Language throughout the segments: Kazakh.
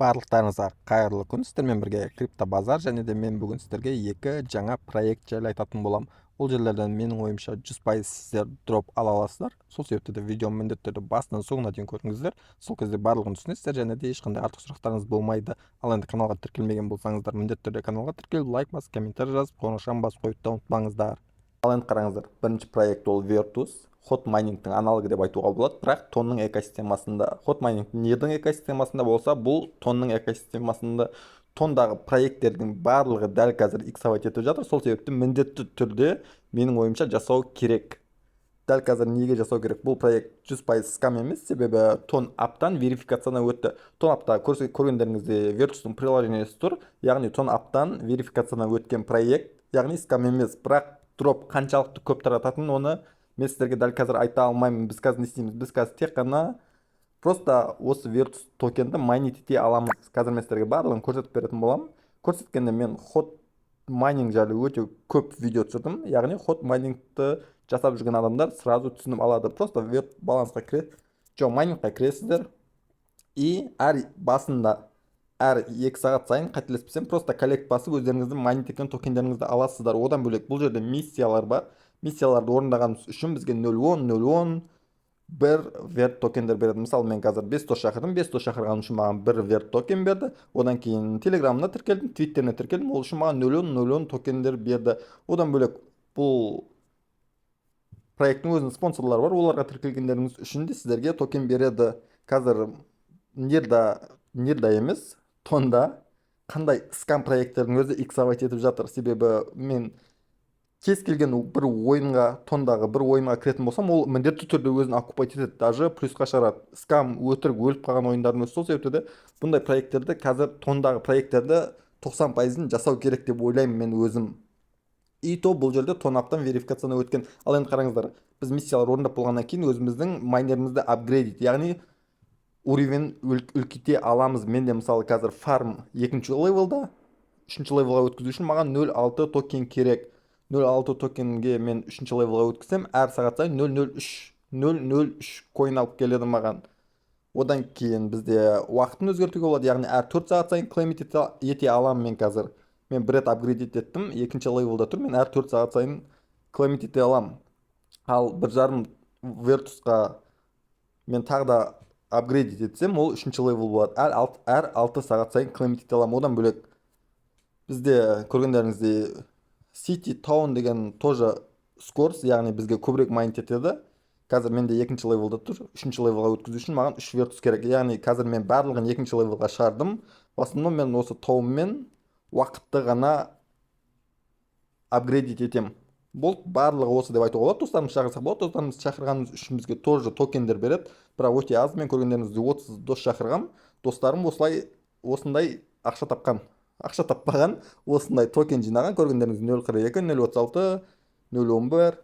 Барлықтарыңызға қайырлы күн! Сіздермен бірге Крипто Базар және де мен бүгін сіздерге екі жаңа проект жайлы айтатын боламын. Ол жерлерден, менің ойымша, 100% сіздер дроп ала аласыздар. Сол себепті де видеоны міндетті түрде басынан соңына дейін көріңіздер. Сол кезде барлығын түсінесіздер және де ешқандай артық сұрақтарыңыз болмайды. Ал енді каналға тіркелмеген болсаңыздар, міндетті түрде каналға тіркеліп, лайк басып, комментарий жазып, қоңыраушаны басып қоюды да ұмытпаңыздар. Ал енді қараңыздар, бірінші проект ол Vertus. Hot Miningтің аналогы деп айтуға болады, бірақ тонның экосистемасында. Hot Mining нердің экосистемасында болса, бұл тонның экосистемасында. Тондағы проекттердің барлығы дәл қазір иксовать етіп жатыр. Сол себепті міндетті түрде, менің ойымша, жасау керек дәл қазір. Неге жасау керек? Бұл проект 100% скам емес, себебі Тон Аптан верификациядан өтті. Тон Апта көргендеріңіздей, Вертустың приложениесі тұр, яғни Тон Аптан верификациядан өткен проект, яғни скам емес. Бірақ дроп қаншалықты көп тарататынын, оны мен сіздерге дәл қазір айта алмаймын. Біз қазір не істейміз? Біз қазір тек қана просто осы Вертус токенді майнить ете аламыз. Қазір мен сіздерге барлығын көрсетіп беретін боламын. Көрсеткенде, мен Hot Mining жайлы өте көп видео түсірдім, яғни Hot Miningті жасап жүрген адамдар сразу түсініп алады. Просто Верт балансқа кіре, жоқ, майнингқа кіресіздер и әр басында, әр 2 сағат сайын, қателеспесем, просто collect басып, өздеріңіздің майнить еткен токендеріңізді аласыздар. Одан бөлек, бұл жерде миссиялар бар. Миссияларды орындағанымыз үшін бізге 0.10, 0.10 бір верт токендер береді. Мысалы, мен қазір 5 дос шақырдым. 5 дос шақырғаным үшін маған бір верт токен берді. Одан кейін Телеграмына тіркелдім, Твиттеріне тіркелдім, ол үшін маған 0.10, 0.10 токендер берді. Одан бөлек, бұл проекттің өзінің спонсорлары бар, оларға тіркелгендеріңіз үшін де сіздерге токен береді. Қазір нерда, нерда емес, тонда қандай скам проекттердің өзі иксовать етіп жатыр, себебі мен кез келген бір ойынға, тондағы бір ойынға кіретін болсам, ол міндетті түрде өзін окупать етеді, даже плюсқа шығарады. Скам, өтірік, өліп қалған ойындардың өзі. Сол себепті де бұндай проекттерді, қазір тондағы проекттерді 90%-ын жасау керек деп ойлаймын мен өзім. И то бұл жерде Тон Аптан верификациядан өткен. Ал енді қараңыздар, біз миссиялар орындап болғаннан кейін өзіміздің майнерімізді апгрейдить, яғни уровень үлкейте аламыз. Менде, мысалы, қазір фарм екінші левелда. Үшінші левелға өткізу үшін маған 0.6 токен керек. 0.6 токенге мен үшінші левелға өткізсем, әр сағат сайын 0.03, 0.03 коин алып келеді маған. Одан кейін бізде уақытын өзгертуге болады, яғни әр 4 сағат сайын клеймить ете аламын. Мен қазір, мен бір рет апгрейдить еттім, екінші левелда тұр. Мен әр 4 сағат сайын клеймить ете аламын. Ал 1,5 вертусқа мен тағы да апгрейдить етсем, ол үшінші левел болады, әр 6 сағат сайын клеймить ете аламын. Одан бөлек, бізде, көргендеріңіздей, City Town деген тоже скорость, яғни бізге көбірек майнить етеді. Қазір менде екінші левелда тұр. Үшінші левелға өткізу үшін маған үш вертус керек, яғни қазір мен барлығын екінші левелға шығардым. В основном мен осы тауыммен уақытты ғана апгрейдить етемін. Болды, барлығы осы деп айтуға болады. Достарымызды шақырсақ болады. Достарымызды шақырғанымыз үшін бізге тоже токендер береді, бірақ өте аз. Мен, көргендеріңіздей, 30 дос шақырғам. Достарым осылай осындай ақша тапқан, ақша таппаған, осындай токен жинаған. Көргендеріңіз, 0.42, 0.36, 0.11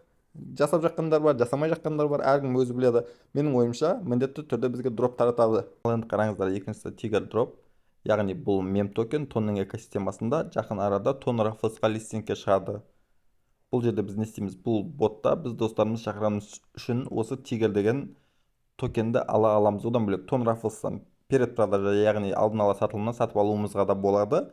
жасап жатқандар бар, жасамай жатқандар бар, әркім өзі біледі. Менің ойымша, міндетті түрде бізге дроп таратады. Ал енді қараңыздар, екіншісі Тигр дроп, яғни бұл мем токен тонның экосистемасында. Жақын арада Тон Рафлсқа листингке шығады. Бұл жерде біз не істейміз? Бұл ботта біз достарымыз шақырғанымыз үшін осы Тигр деген токенді ала аламыз. Одан бөлек, Тон Рафлстан предпродажа, яғни алдын ала сатылымнан сатып алуымызға да болады.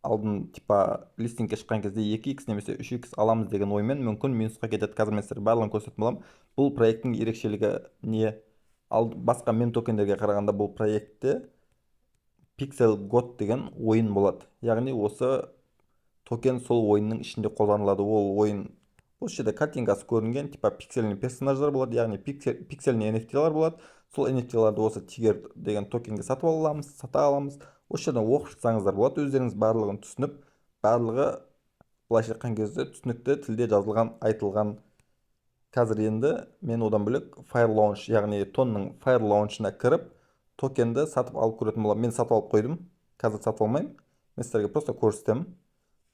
Алдын, типа, листингке шыққан кезде 2x немесе 3x аламыз деген оймен, мүмкін, минусқа кетеді. Қазір мен сіздерге барлығын көрсететін боламын. Бұл проекттің ерекшелігі не? Ал басқа мем токендерге қарағанда, бұл проектте Pixel God деген ойын болады, яғни осы токен сол ойынның ішінде қолданылады. Ол ойын, осы жерде картинкасы көрінген, типа пиксельный персонаждар болады, яғни пиксельный NFT-лар болады. Сол NFT-ларды осы Тигр деген токенге сатып ала аламыз, сата аламыз. Осы жерден оқып шықсаңыздар болады өздеріңіз барлығын түсініп. Барлығы, былайша айтқан кезде, түсінікті тілде жазылған, айтылған. Қазір енді мен одан бөлек Fire Launch, яғни тонның Fire Launch-ына кіріп, токенді сатып алып көретін боламын. Мен сатып алып қойдым, қазір сатып алмаймын, мен сіздерге просто көрсетемін.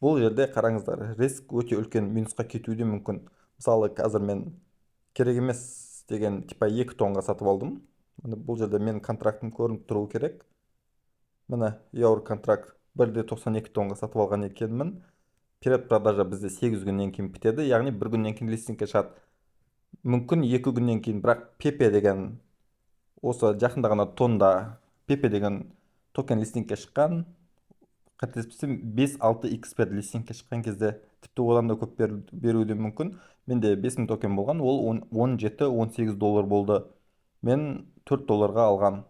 Бұл жерде, қараңыздар, риск өте үлкен, минусқа кетуі де мүмкін. Мысалы, қазір мен керек емес деген, типа, 2 тонға сатып алдым. Міне, бұл жерде менің контрактым көрініп тұруы керек. Міне, your контракт, 1,92 тонға сатып алған екенмін. Предпродажа бізде 8 күннен кейін бітеді, яғни бір күннен кейін листингке шығады, мүмкін, 2 күннен кейін. Бірақ Пепе деген, осы жақында ғана тонда Пепе деген Токен листингке шыққан, қателеспесем, 5-6 икс берді листингке шыққан кезде, тіпті одан да көп беруі де мүмкін. Менде 5000 токен болған, ол 17-18 доллар болды. Мен 4 долларға алған.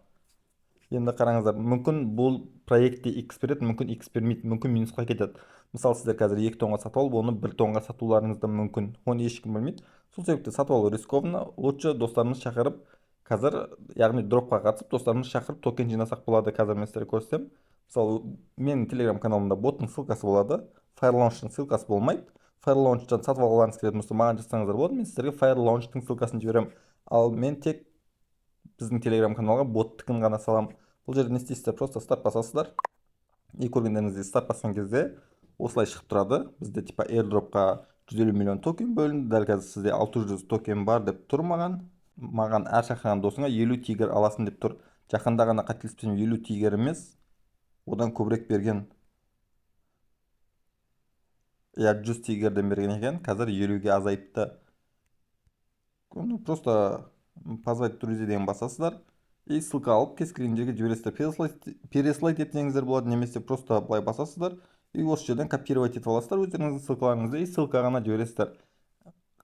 Енді қараңыздар, мүмкін, бұл проектте икс береді, мүмкін, икс бермейді, мүмкін, минусқа кетеді. Мысалы, сіздер қазір 2 тонға сатып алып, оны 1 тонға сатуларыңыз да мүмкін, оны ешкім білмейді. Сол себепті сатып алу рискованно. Лучше достарымызды шақырып қазір, яғни дропқа қатысып, достарымызды шақырып, токен жинасақ болады. Қазір мен сіздерге көрсетемін. Мысалы, менің телеграм каналымда боттың ссылкасы болады, Fire Launch'тың ссылкасы болмайды. Fire Launch'тан сатып алғыларыңыз келетін болса, маған жазсаңыздар болады, мен сіздерге Fire Launch'тың ссылкасын жіберемін. Ал мен тек біздің телеграм каналға боттікін ғана саламын. Бұл жерде не істейсіздер? Просто старт басасыздар. И көргендеріңіздей, старт басқан кезде осылай шығып тұрады. Бізде типа airdropқа 150 миллион токен бөлінді, дәл қазір сізде 600 токен бар деп тұр. Маған әр шақырған досыңа 50 тигр аласың деп тұр. Жақында ғана, қателеспесем, 50 тигр емес, одан көбірек берген, иә, 100 тигрден берген екен, қазір 50-ге азайыпты. Ну, просто «позвать друзей» деген басасыздар и ссылка алып, кез келген жерге жібересіздер. Переслать етсеңіздер болады немесе просто былай басасыздар и осы жерден копировать етіп аласыздар өздеріңіздің ссылкаларыңызды и ссылка ғана жібересіздер.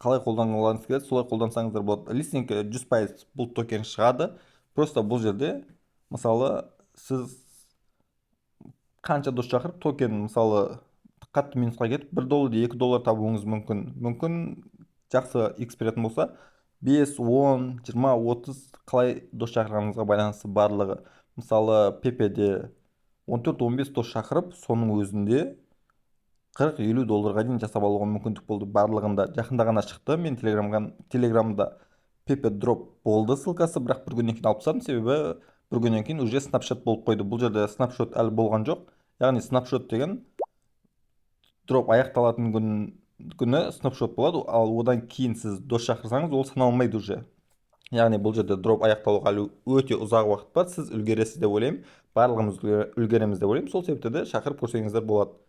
Қалай қолданғыларыңыз келеді, солай қолдансаңыздар болады. Листингке 100% бұл токен шығады. Просто бұл жерде, мысалы, сіз қанша дос шақырып, токен, мысалы, қатты минусқа кетіп, 1 доллар, 2 доллар табуыңыз мүмкін. Мүмкін, жақсы икс беретін болса, 5, 10, 20, 30, қалай дос шақырғаныңызға байланысты барлығы. Мысалы, Пепеде 14-15 дос шақырып, соның өзінде 40-50 долларға дейін жасап алуға мүмкіндік болды. Барлығында жақында ғана шықты. Мен телеграмда Пепе дроп болды ссылкасы, бірақ бір күннен кейін алып тастадым, себебі бір күннен кейін уже снапшот болып қойды. Бұл жерде снапшот әлі болған жоқ. Яғни снапшот деген дроп аяқталатын күні снапшот болады, ал одан кейін сіз дос шақырсаңыз, ол саналмайды уже. Яғни бұл жерде дроп аяқталуға әлі өте ұзақ уақыт бар. Сіз үлгересіз деп ойлаймын, барлығымыз үлгереміз деп ойлаймын. Сол себепті де шақырып көрсеңіздер болады.